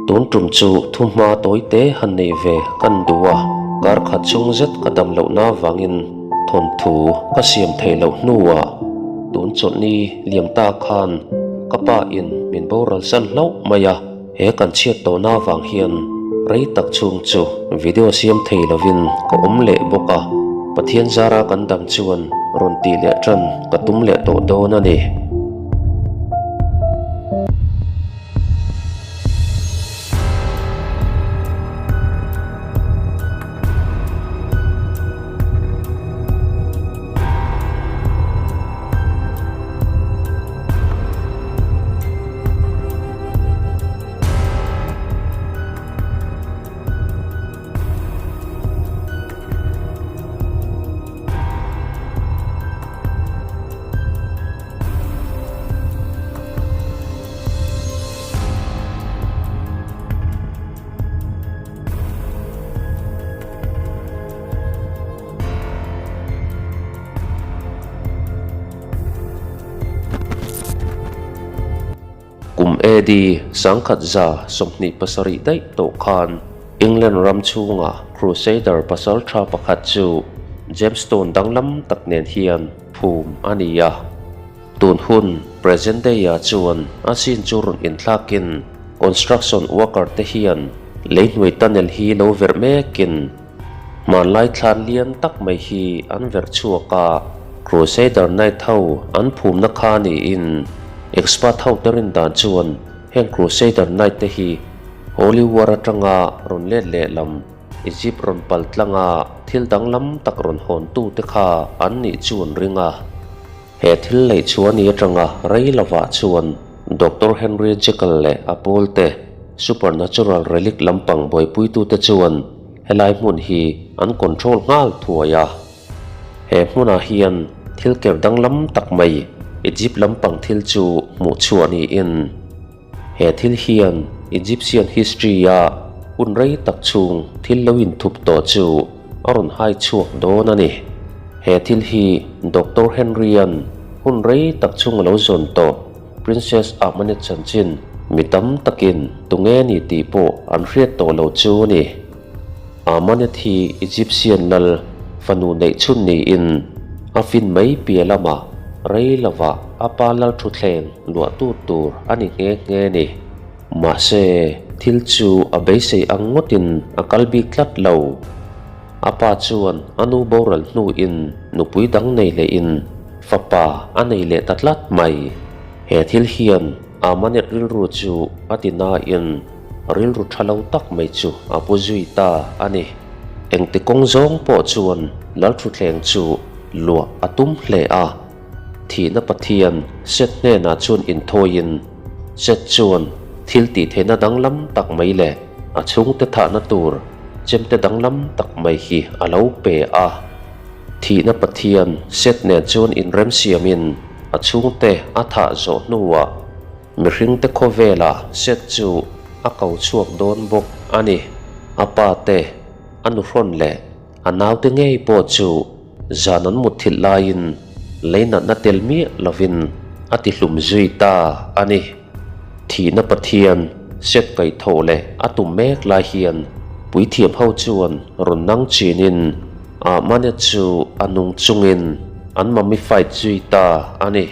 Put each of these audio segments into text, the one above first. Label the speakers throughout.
Speaker 1: Tun tum chu thuhma tawite han nei ve kan duh a, kar khat chhung zet ka dam lohna avangin thawnthu ka siam theih loh hnuah tun chawlhni liam ta khan ka pa in min boral san hlauh mai a, he kan chhiat tawhna avang hian rei tak chhung chu video siam thei lovin ka awm leh bawk a, Pathian zara kan dam chuan rawn tih leh tan ka tum leh tawh dawn a ni. Kum AD 1127 daih tawh khan England ram chhunga Crusader pasaltha pakhat chu gemstone danglam tak nen hian phum a ni a. Tun hun, present day, ah chuan a scene chu rawn inthlakin construction worker te hian leihnuai tunnel hi lo verh mekin hmanlai thlan lian tak mai hi an verh chhuak a, Crusader Knight ho an phumna kha niin expert ho te rin dan chuan heng Crusader Knight te hi Holy War atanga rawn let lehlam Egypt rawn pal tlanga thil danglam tak rawn hawntute kha an nih chu an ring a. He thil neih chu a ni atanga rei lovah chuan Doctor Henry Jekyll leh a pawlte supernatural relic lampang buaipuitute chuan helai hmun hi an control nghal thuai a. He hmunah hian thil ker danglam tak mai Egypt lampang thil chu hmuh chhuah niin, He thil hian Egyptian history-a hun rei tak chhung thil lo inthup tawh chu a rawn hai chhuak dawn a ni. He thil hi Doctor Henry-a'n hun rei tak chhung a lo zawn tawh Princess Ahmanet chanchin mi tam takin tunge ni tih pawh an hriat tawh lo chu a ni. Ahmanet hi Egyptian lal fanu neih chhun niin a fin mai piah lamah rei lovah a pa lal thutthleng luahtu tur a ni nghe nghe ni. Mahse, thil chu a beisei ang ngawtin a kal bik tlat lo. A pa chuan a nu boral hnuin nupui dang nei lehin fapa a nei leh ta tlat mai. He thil hian Amanet rilru chu a ti nain rilru tha lo tak mai chu a pu zui ta a ni. Engti kawng zawng pawh chuan Lalthuthleng chu luah a tum hle a. Thihna Pathian Seth hnenah chuan inthawiin, Seth chuan thil tih theihna danglam tak mai leh a chhungte thahna tur chemte danglam tak mai hi a lo pe a. Thihna Pathian Seth nen chuan inremsiamin a chhungte a thah zawh hnuah mihringte khawvelah Seth chu a ko chhuak dawn bawk a ni. A pa te, a nuhrawn leh a naute ngei pawh chu Zan an mutthilh laiin lei natna tel miah lovin a ti hlum zui ta a ni. Thihna Pathian set kaihthawh leh a tum mek lai hian puithiam ho chuan rawn nang chinin Ahmane chu a nung chungin an mummified zui ta a ni.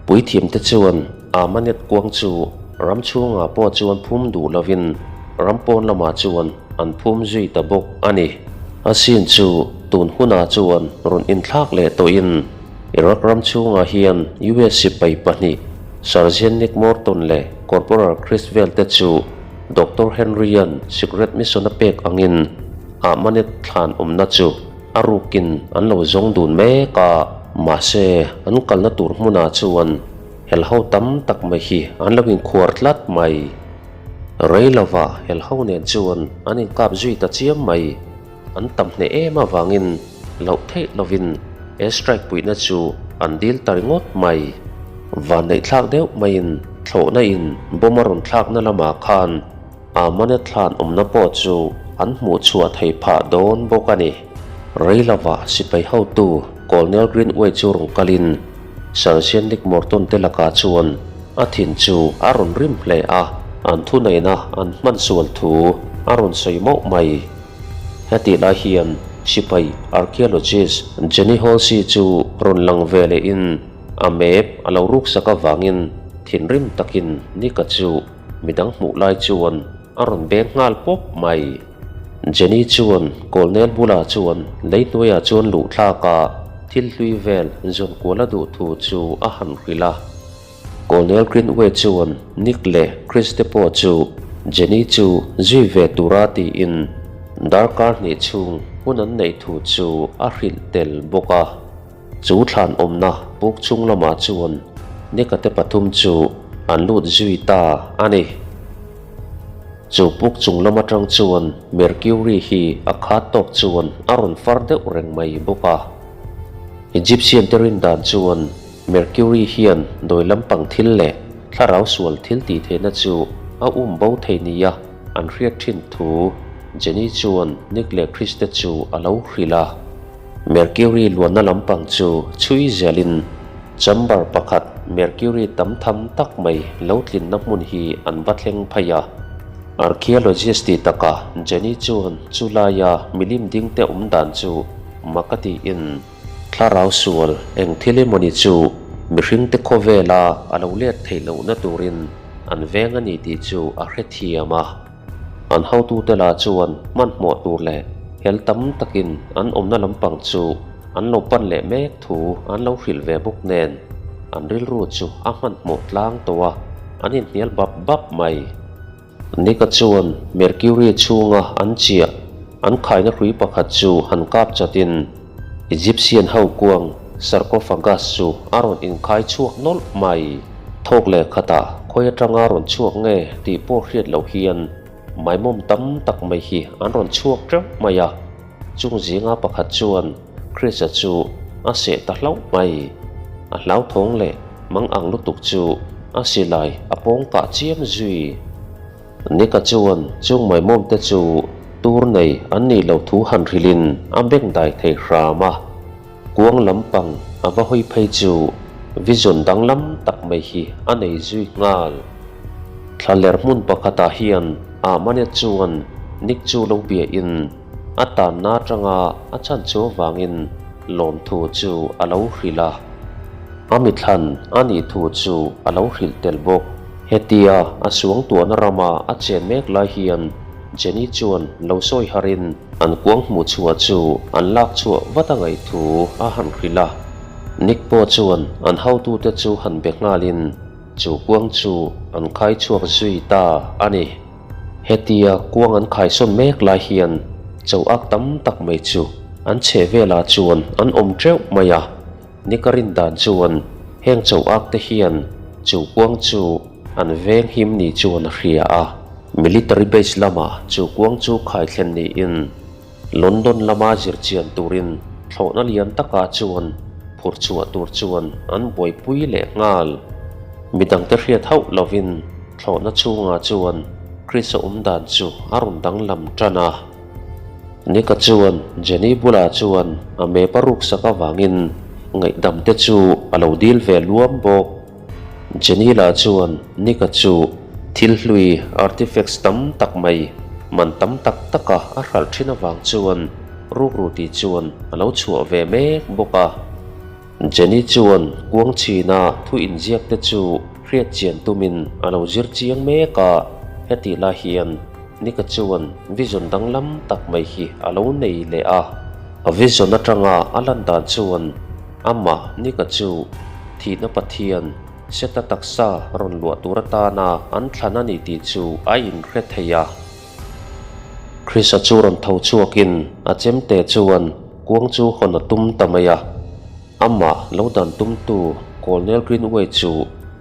Speaker 1: Puithiam te chuan Ahmanet kuang chu ram chhungah pawh chuan phum duh lovin ram pawn lamah chuan an phum zui ta bawk a ni. A sin chu tun hunah chuan rawn inthlak leh tawhin Iraq ram chhungah hian US sipai pahnih Sergeant Nick Morton leh Corporal Chris Vale te chu Doctor Henry-a'n secret mission a pek angin Ahmanet thlan awmna chu a rukin an lo zawng dun mek a. Mahse, an kalna tur hmunah chuan helho tam tak mai hi an lo inkhuar tlat mai. Rei lova helho nen chuan an inkap zui ta chiam mai. An tam hneh em avangin loh theih lovin airstrike puihna chu an dil ta ringawt mai. Vanneih thlak deuh maiin thlawhna in bomb a rawn thlakna lamah khan Amane thlan awmna pawh chu an hmuh chhuah theih phah dawn bawk a ni. Rei lova sipai hotu Colonel Greenway chu rawn kalin Sergeant Nick Morton te lakah chuan a thin chu a rawn rim hle a. an thuneihna an hman sual thu a rawn sawi mauh mai. Hetih lai hian sipai archaeologist Jenny Halsey chu rawn lang ve lehin a map a lo ruksak avangin thinrim takin Nick-a chu midang hmuh lai chuan a rawn beng nghal pawp mai. Jenny chuan Colonel bulah chuan lei hnuaiah chuan luh thlak a, thil hlui vel zawn kual a duh thu chu a han hrilh a. Colonel Greenway chuan Nick leh Chris te pawh chu Jenny chu zui ve tura tiin darkar hnih chhung hun an neih thu chu a hrilh tel bawk a. Chu thlan awmna puk chhung lamah chuan Nick-a te pathum chu an lut zui ta a ni. Chu puk chung lam atang chuan Mercury hi a khat tawk chuan a rawn far deuh reng mai bawk a. Egyptian te rin dan chuan Mercury hian dawi lampang thil leh thlarau sual thil tih theihna chu a um bo thei nia an hriat thin thu Jenny chuan Nick leh Chris te chu a lo hrilh a. Mercury luanna lampang chu chhui zelin chamber pakhat mercury tam tham tak mai lo tlinna hmun hi an va thleng phei a. Archaeologist tih takah Jenny chuan chu laia milim ding te awm dan chu mak a tiin thlarau sual eng thil emawni chu mihringte khawvela a lo let theih lohna turin an veng a ni tih chu a hrethiam a. An hotute lah chuan hmanhmawh tur leh hel tam takin an awmna lampang chu an lo pan leh mek thu an lo hrilh ve bawk nen an rilru chu a hmanhmawh tlang tawh a, an inhnial bap bap mai. Nick-a chuan Mercury chhunga an chiah an khaina hrui pakhat chu han kap chatin Egyptian ho kuang sarcophagus chu a rawn inkhai chhuak nawlh mai. Thawk leh khatah khawi atanga rawn chhuak nge tih pawh hriat loh hian maimawm tam tak mai hi an rawn chhuak teuh mai a. Chung zinga pakhat chuan Chris-a chu a seh ta hlauh mai. A hlauthawng leh mang ang lutuk chu a silai a pawng kah chiam zui. Nika chuan chung maimawmte chu tur nei an nih loh thu han hrilhin a bengdai thei hram a. Kuang lampang a va hawi phei chu vision danglam tak mai hi a nei zui nghal. Thlaler hmun pakhatah hian Ahmane chuan Nick chu lo biahin a tanna atanga a chhan chu avangin lawmthu chu a lo hrilh a. A mithlan a nih thu chu a lo hrilh tel bawk. Hetia a suangtuahna rama a chen mek lai hian Jenny chuan lo sawi harin an kuang hmuh chhuah chu an lak chhuah vat a ngaih thu a han hrilh a. Nick pawh chuan an hotute chu han be nghalin chu kuang chu an khai chhuak zui ta a ni. Hetia kuang an khaisawn mek lai hian choak tam tak mai chu an chheh velah chuan an awm teuh mai a. Ni ka rin dan chuan heng choak te hian chu kuang chu an veng him ni chuan a hria a. Military base lamah chu kuang chu khaithlen niin London lama zirchian turin thlawhna lian takah chuan phur chhuah tur chuan an buaipui leh nghal. Midangte hriat hauh lovin thlawhna chhungah chuan Chris-a awm dan chu a rawn danglam tan a. Nick-a chuan Jenny bulah chuan a map a ruksak avangin ngaihdam te chu a lo dil ve luam bawk. Jenny lah chuan Nick-a chu thil hlui artifacts tam tak mai man tam tak taka a hralh thin avang chuan rukru tih chuan a lo chhuah ve mek bawk a. Jenny chuan kuang chhina thu inziak te chu hriat chian tumin a lo zir chiang mek a, hetih lai hian Nick-a chuan vision danglam tak mai hi a lo nei leh a. A vision atanga a lan dan chuan amah Nick-a chu thihna Pathian Seta taksa rawn luah tur atana an thlan a ni tih chu a inhre thei a. Chris-a chu rawn tho chhuakin a chemte chuan kuang chu hawn a tum ta mai a. Amah lo dan tumtu Colonel Greenway chu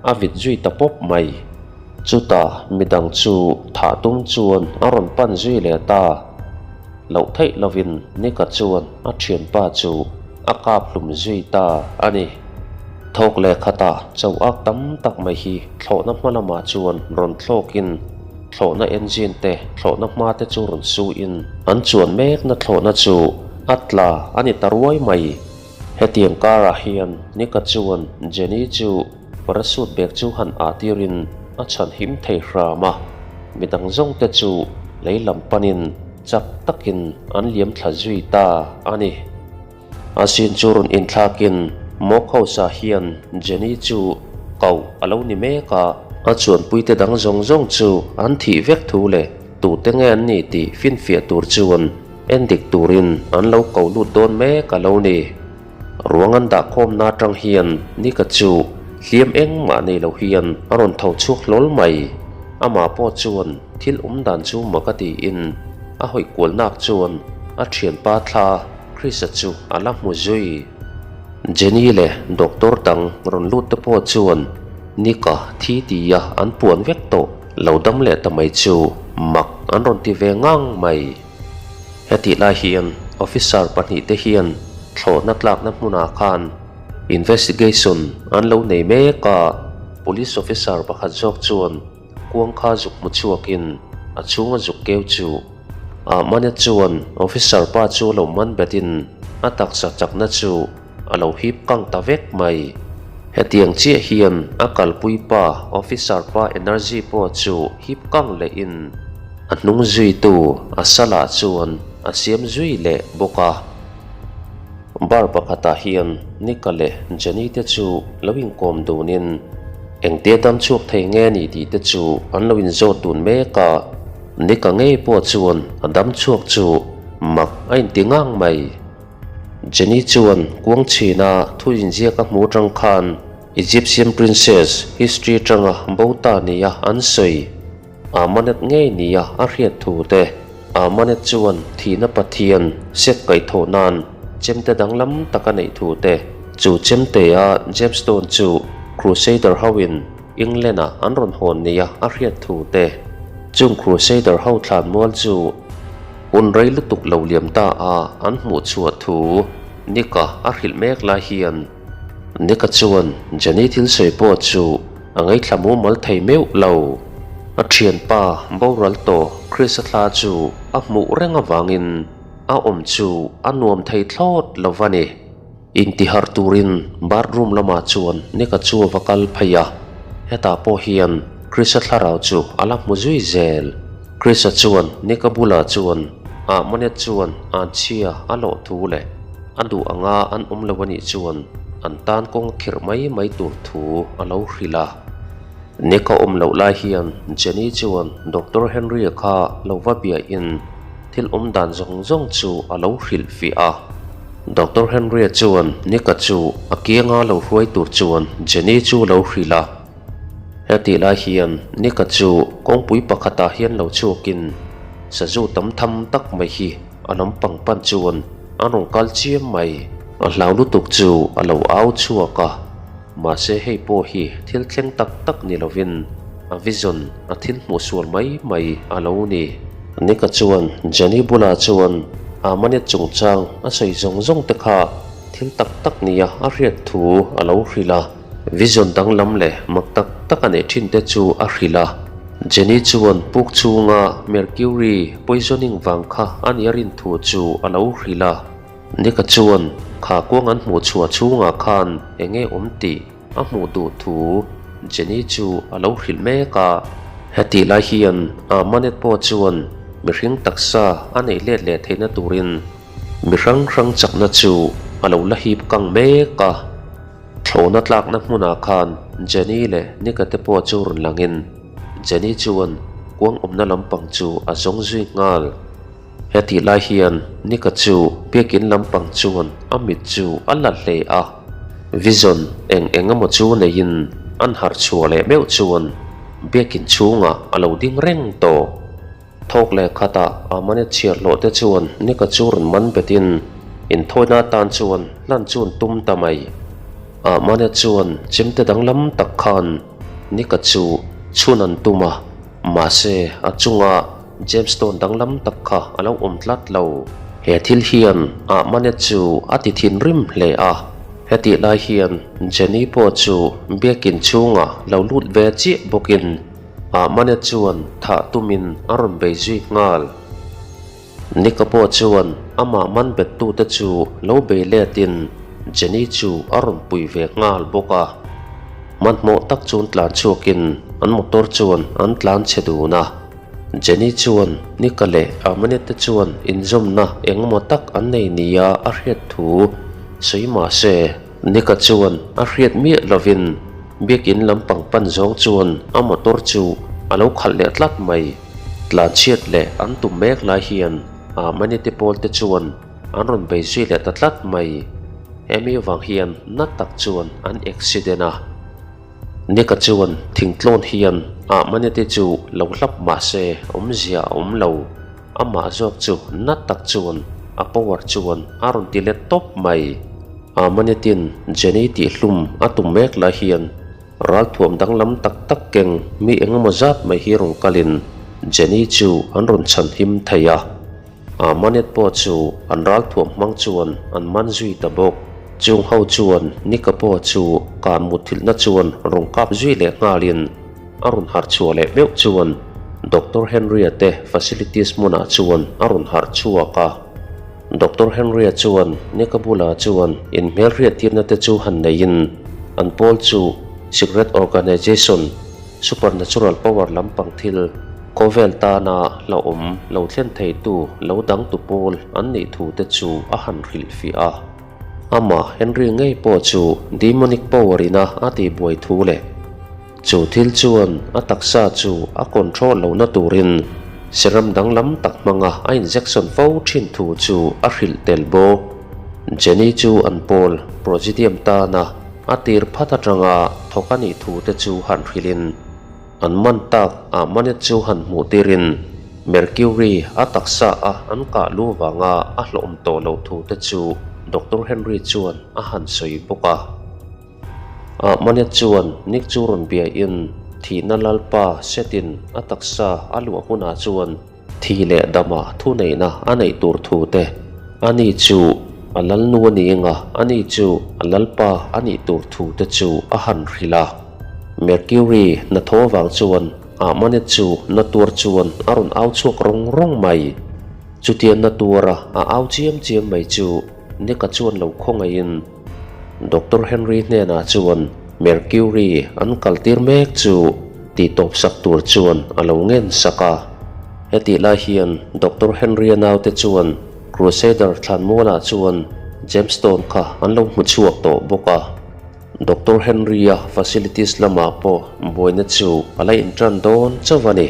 Speaker 1: a vit zui ta pawp mai. Chutah midang chu thah tum chuan a rawn pan zui leh ta. Loh theih lovin Nick-a chuan a thianpa chu a kap hlum zui ta a ni. Thawk leh khatah cho ak tam tak mai hi thlawhna hma lamah chuan rawn thlawkin thlawhna engine te thlawhna hma te chu rawn suin an chuan mekna thlawhna chu a tla a ni ta ruai mai. Hetiang karah hian Nick-a chuan Jenny chu parachute bag chu han ah tirin a chhan him thei hram a. Midang zawng te chu lei lam panin chak takin an liam thla zui ta a ni. A sin chu rawn inthlakin Mock House-ah hian Jenny chu koh a lo ni mek a. A chuanpuite dang zawng zawng chu an thih vek thu leh tute nge an nih tih finfiah tur chuan endik turin an lo ko lut dawn mek a lo ni. Ruang an dah khawmna atang hian Nika chu hliam engmah nei lo hian a rawn tho chhuak hlawl mai. Amah pawh chuan thil awm dan chu mak a tiin a hawi kual nak chuan a thianpa thla Chrisa chu a la hmu zui. Jenny leh doctor dang rawn lut te pawh chuan Nika thi tia an puan vek tawh lo dam leh ta mai chu mak an rawn ti ve ngang mai. Hetih lai hian officer pahnihte hian thlawhna tlakna hmunah khan investigation an lo nei mek a, police officer pakhat zawk chuan kuang kha zuk hmu chhuakin a chhunga zuk keu chu ah mane chuan officer pa chu lo man betin a taksa chakna chu a lo hip kang ta vek mai. Hetiang chiah hian a kalpui pa officer pa energy pawh chu hip kang lehin a hnung zuitu a salah chuan a siam zui leh bawk a. Bar pakhatah hian Nika leh Jenny te chu lo inkawm dunin engtia dam chhuak thei nge ni tih te chu an lo inzawt dun mek a. Nika ngei pawh chuan a dam chhuak chu mak a inti ngang mai. Jenny chuan kuang chhina thu inziak a hmu atang khan Egyptian princess history atanga bo ta nia an sawi. Amanet ngei nia a hriat thu te. Amanet chuan thihna pathian set kaihthawh nan chemte danglam tak a neih thu te. Chu chemtea gemstone chu Crusader hoin England-ah an rawn hawn nia a hriat thu te. Chung Crusader ho thlanmual chu Hun rei lutuk lo liam ta a an hmuh chhuah thu Nick-a a hrilh mek lai hian Nick-a chuan Jenny thil sawi pawh chu a ngaithla mumal thei meuh lo. A thianpa boral tawh Chris-a thla chu a hmuh reng avangin a awm chu a nuam thei thlawt lo va ni. Intihar turin bathroom lamah chuan Nika chu a va kal phei a, hetah pawh hian Chrisa thlarau chu a la hmu zui zel. Chrisa chuan Nika bulah chuan Ahmanet chuan anchhia a lawh thu leh a duh anga an awm lo anih chuan an tan kawng a khirh mai mai tur thu a lo hrilh a. Nika awm loh lai hian Jenny chuan Doctor Henry-a kha lo va biahin thil awm dan zawng zawng chu a lo hrilh fiah a. Doctor Henry-a chuan Nick-a chu a kianga lo hruai tur chuan Jenny chu lo hrilh a. Hetih lai hian Nick-a chu kawngpui pakhatah hian lo chhuakin sazu tam tham tak mai hi a lampang pan chuan a rawn kal chiam mai. A hlau lutuk chu a lo au chhuak a, mahse hei pawh hi thil thleng tak tak ni lovin a vision a thil hmuh sual mai mai a lo ni. Nika chuan Jenny bulah chuan Amanet chungchang a sawi zawng zawng te kha thil tak tak nia a hriat thu a lo hrilh a. Vision danglam leh mak tak tak a neih thin te chu a hrilh a. Jenny chuan puk chhunga mercury poisoning vang kha a nia rin thu chu a lo hrilh a. Nika chuan kha kuang an hmuh chhuah chhungah khan eng nge awm tih A hmuh duh thu Jenny chu a lo hrilh mek a. Hetih lai hian Amanet pawh chuan mihring taksa a neih let leh theihna turin mi hrang hrang chakna chu a lo la hip kang mek a. Thlawhna tlakna hmunah khan Jenny leh Nika te pawh chu rawn langin Jenny chuan kuang awmna lampang chu a zawng zui nghal. Hetih lai hian Nika chu biakin lampang chuan a mit chu a la hle a, vision eng eng emaw chu neiin an harh chhuah leh meuh chuan biakin chhungah a lo ding reng tawh. Thawk leh khatah Amane chhiar hlawh te chuan Nika chu rawn man betin inthawina atan chuan hlan chu an tum ta mai. Amane chuan chemte danglam tak khan Nika chu chhun an tum a, mahse a chunga Gemstone danglam tak kha a lo awm tlat lo. He thil hian Ahmanet chu a ti thinrim hle a. Hetih lai hian Jenny pawh chu biakin chhungah lo lut ve chiah bawkin Ahmanet chuan thah tumin a rawn bei zui nghal. Nika pawh chuan amah man bettute chu lo bei letin Jenny chu a rawn pui ve nghal bawk a. Hmanhmawh tak chuan tlan chhuakin an motor chuan an tlan chhe dun a. Jenny chuan Nika leh Amanet te chuan inzawmna engemaw tak an nei nia a hriat thu sawi mah se, Nika chuan a hriat miah lovin biakin lampang pan zawng chuan a motor chu a lo khalh leh tlat mai. Tlanchhiat leh an tum mek lai hian Amanete pawl te chuan an rawn bei zui leh ta tlat mai. Hemi vang hian na tak chuan an accident a. Nika chuan thingtlawn hian Ahmanete chu lo hlap mah se awmzia a awm lo. Amah zawk chu na tak chuan a power chuan a rawn ti let tawp mai. Ahmanetin Jenny tihhlum a tum mek lai hian ralthuam danglam tak tak keng mi engemaw zat mai hi rawn kalin Jenny chu an rawn chhanhim thei a. Manet pawh chu an ralthuam hmang chuan an man zui ta bawk. Chung ho chuan Nika pawh chu kan mutthilhna chuan rawn kap zui leh nghalin a rawn harh chhuah leh meuh chuan Doctor Henry-a te facilities hmunah chuan a rawn harh chhuak a. Doctor Henry-a chuan Nika bulah chuan inhmelhriattirna te chu han neiin an pawl chu secret organization Supernatural power lampang thil khawvel tana hlauhawm lo thlen theitu lo dangtu pawl an nih thu te chu a han hrilhfiah a. Amah Henry ngei pawh chu demonic power ina a tihbuai thu leh chu thil chuan a taksa chu a control lohna turin serum danglam tak hmanga a injection fo thin thu chu a hrilh tel bawk. Jenny chu an pawl Prosidium tana A tir phat atanga thawk a nih thu te chu han hrilhin an man tak ah Manet chu han hmuh tirin Mercury a taksa a an kah lu vanga a hlawhawm tawh loh thu te chu Doctor Henry chuan a han sawi bawk a. Ah Manet chuan Nick chu rawn biain thihna lalpa setin a taksa a luah hunah chuan Thi leh dama thuneihna a neih tur thu te, ani chu a lalnu a ni eng a, ani chu a lalpa a nih tur thu te chu a han hrilh a. Mercury hnathawh vang chuan Ahmanet chu na tuar chuan a rawn au chhuak rawng rawng mai. Chutia na tuara a au chiam chiam mai chu Nick-a chuan lo khawngaihin Doctor Henry hnenah chuan Mercury an kaltir mek chu tihtawp sak tur chuan a lo ngen sak a. Hetih lai hian Doctor Henry-a naute chuan Crusader thlanmualah chuan Gemstone kha an lo hmu chhuak tawh bawk a. Doctor Henry-a facilities lamah pawh buaina chu a la intan dawn chauh a ni.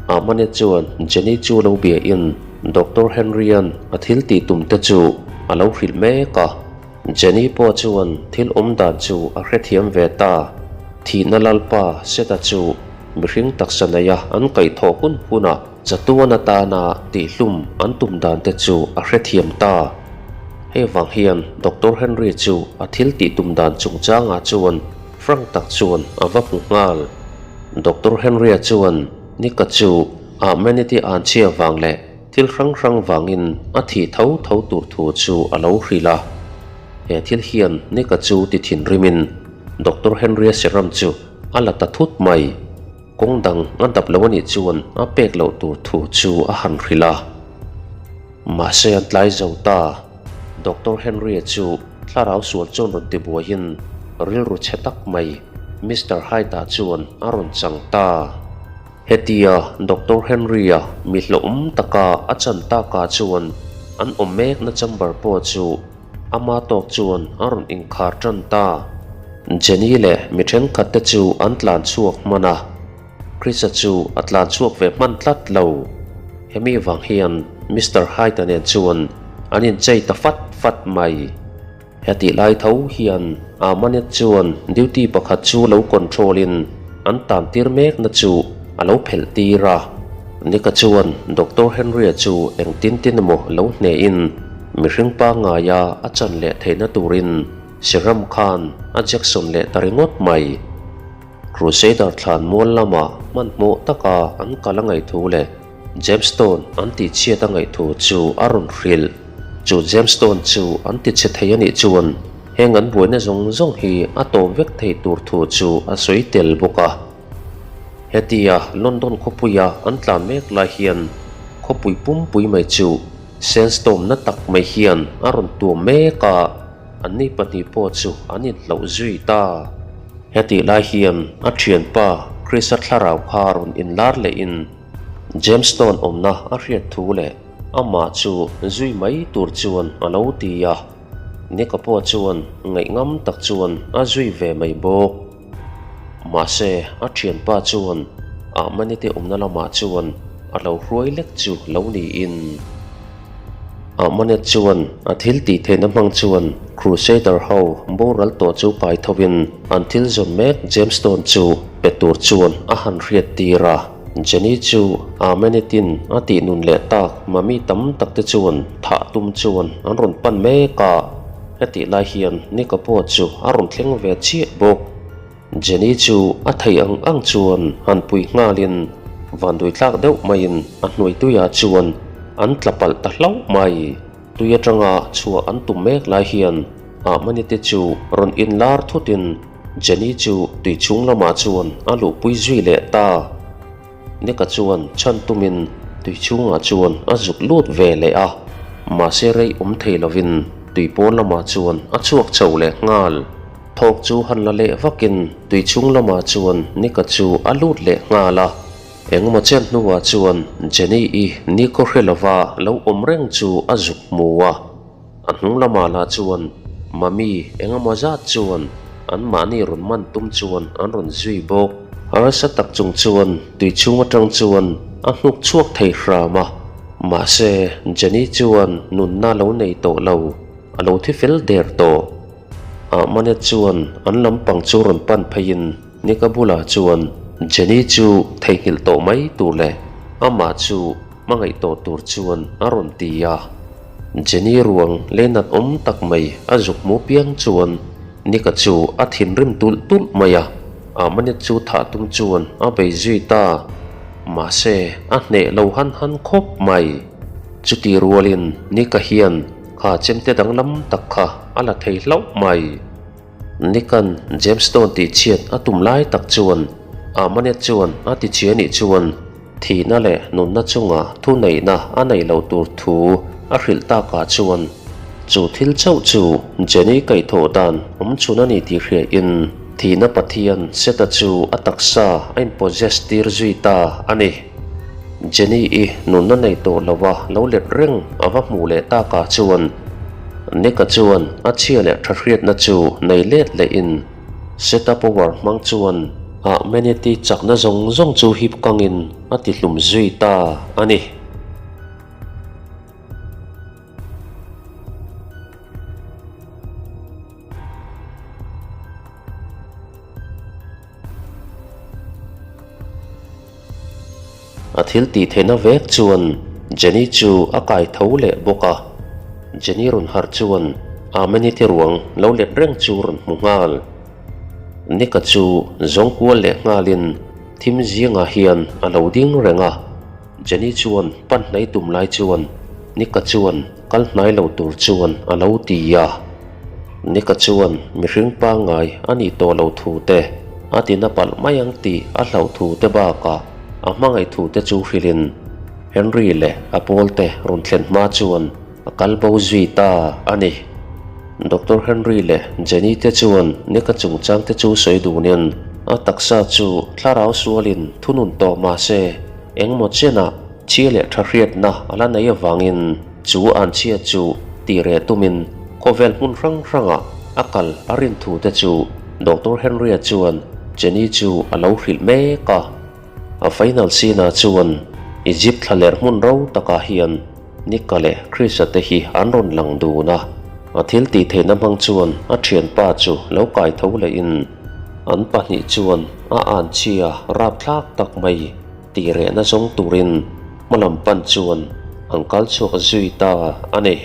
Speaker 1: Ahmane chuan Jenny chu lo biain Doctor Henry-a'n a thil tih tum te chu a lo hrilh mek a. Jenny pawh chuan thil awm dan chu a hrethiam ve ta. Thihna lalpa Seta chu mihring taksa neia an kaihthawh hun hunah chatuan atana tihhlum an tum dan te chu a hrethiam ta. Hei vang hian Doctor Henry chu a thil tih tum dan chungchangah chuan Frank tak chuan a va hmu nghal. Doctor Henry-a chuan Nick-a chu a amenity an chhia vang leh thil hrang hrang vangin a thih tho tho tur thu chu a lo hrilh a. He thil hian Nick-a chu ti thinrimin Doctor Henry-a serum chu a la ta thut mai. Kawng dang a dap lo a nih chuan a pek loh tur thu chu a han hrilh a. Mahse an tlai zo ta. Doctor Henry-a chu thlarau sual chuan rawn ti buaiin rilru chhe tak mai Mister Hyde-a chuan a rawn chang ta. Hetia Doctor Henry-a mi hlauhawm taka a chan takah chuan an awm mekna chamber pawh chu ama tawk chuan a rawn inkhar tan ta. Jenny leh mi thenkhat te chu an tlan chhuak hman a. Chris-a chu a tlan chhuak ve hman tlat lo. Hemi vang hian Mister Hyde-a nen chuan an inchei ta fat fat mai. Hetih lai tho hian Amanet chuan duty pakhat chu lo control-in an tan tir mekna chu a lo phelh tir a. Nick-a chuan Doctor Henry-a chu engtin tin emaw lo hnehin mihring pangngaia a chan leh theihna turin Serum khan a Jackson leh ta ringawt mai. Crusader thlan mual lama hmanhmawh taka an kal a ngaih thu leh Gemstone an tihchhiat a ngaih thu chu a rawn hrilh. Chu Gemstone chu an tichhe thei a nih chuan heng an buaina zawng zawng hi a tawp vek thei tur thu chu a sawi tel bawk a. Hetia London khawpuia an tlan mek lai hian khawpui pumpui mai chu sandstorm na tak mai hian a rawn tuam mek a, anni pahnih pawh chu an inhloh zui ta. Hetih lai hian a thianpa Krista thlarau kha rawn inlar lehin Gemstone awmna a hriat thu leh amah chu zui mai tur chuan a lo ti a. Nick-a pawh chuan ngaihngam tak chuan a zui ve mai bawk. Mahse, a thianpa chuan Ahmani te awmna lamah chuan a lo hruai lek chu lo niin. Ahmanet chuan a thil tih theihna hmang chuan Crusader ho boral tawh chu kai thovin an thil zawn mek Gemstone chu pe tur chuan a han hriat tir a. Jenny chu Ahmanetin a tih nun leh tak mami tam tak te chuan thah tum chuan an rawn pan mek a. Hetih lai hian Nika pawh chu a rawn thleng ve chiah bawk. Jenny chu a thei ang ang chuan han pui nghalin vanduai tlak deuh maiin a hnuai tuiah chuan an tla palh ta hlauh mai. Tui atanga chhuah an tum mek lai hian Ahmani te chu rawn inlar thutin Jenny chu tui chhung lamah chuan a luhpui zui leh ta. Nika chuan chhan tumin tui chhungah chuan a zuk lut ve leh a, mahse rei awm thei lovin tui pawn lamah chuan a chhuak chho leh nghal. Thawk chu han la leh vakin tui chhung lamah chuan Nika chu a lut leh nghal a, engemaw chen hnuah chuan Jenny-i nikhaw hre lova lo awm reng chu a zuk hmu a. A hnung lamah lah chuan Mami engemaw zat chuan anmahni rawn man tum chuan an rawn zui bawk. Harsa tak chung chuan tui chhung atang chuan a hnuk chhuak thei hram a, mahse Jenny chuan nunna lo nei tawh lo, a lo thi fel der tawh. Ahmane chuan an lampang chu rawn pan pheiin Nika bulah chuan Jenny chu theihnghilh tawh mai tur leh amah chu hmangaih tawh tur chuan a rawn ti a. Jenny ruang leinat awm tak mai a zuk hmu piang chuan Nika chu a thinrim tulh tulh mai a, Ahmanet chu thah tum chuan a bei zui ta. Mahse, a hneh lo han han khawp mai. Chuti rualin Nika hian kha chemte danglam tak kha a la thei hlauh mai. Nick-a'n Gemstone tih chhiat a tum lai tak chuan Ahmanet chuan a ti chhia nih chuan thihna leh nunna chunga thuneihna a neih loh tur thu a hrilh takah chuan chu thil chauh chu Jenny kaihthawh dan awm chhun a ni tih hriain thihna Pathian Seta chu a taksa a inpossess tir zui ta a ni. Jenny-i nunna nei tawh lova lo let reng a va hmuh leh takah chuan Nick-a chuan a chhia leh tha hriatna chu nei let lehin Seta power hmang chuan a Manity chakna zawng zawng chu hip kangin a ti hlum zui ta a ni. A thil tih theihna vek chuan Jenny chu a kai tho leh bawk a. Jenny rawn harh chuan Ameni te ruang lo let reng chu rawn hmu nghal. Nick-a chu zawng kual leh nghalin thim zingah hian a lo ding reng a. Jenny chuan pan hnai tum lai chuan Nick-a chuan kal hnai lo tur chuan a lo ti a. Nika chuan mihring pangngai a nih tawh lo thu te, a tina palh mai ang tih a hlauh thu te bakah a hmangaih thu te chu hrilhin Henry leh a pawlte rawn thlen hma chuan a kal bo zui ta a ni. Doctor Henry leh Jenny te chuan Nika chungchang te chu sawi dunin a taksa chu thlarau sualin thunun tawh mah se engmaw chenah chhia leh tha hriatna a la nei avangin Chu anchhia chu tih reh tumin khawvel hmun hrang hrangah a kal a rin thu te chu Doctor Henry-a chuan Jenny chu a lo hrilh mek a. A final scene ah chuan Egypt thlaler hmun ro takah hian Nick-a leh Chris-a te hi an rawn lang dun a. A thil tih theihna hmang chuan a thianpa chu lo kai tho lehin an pahnih chuan a anchhia rapthlak tak mai tih rehna zawng turin hmalam pan chuan an kal chhuak zui ta a ni.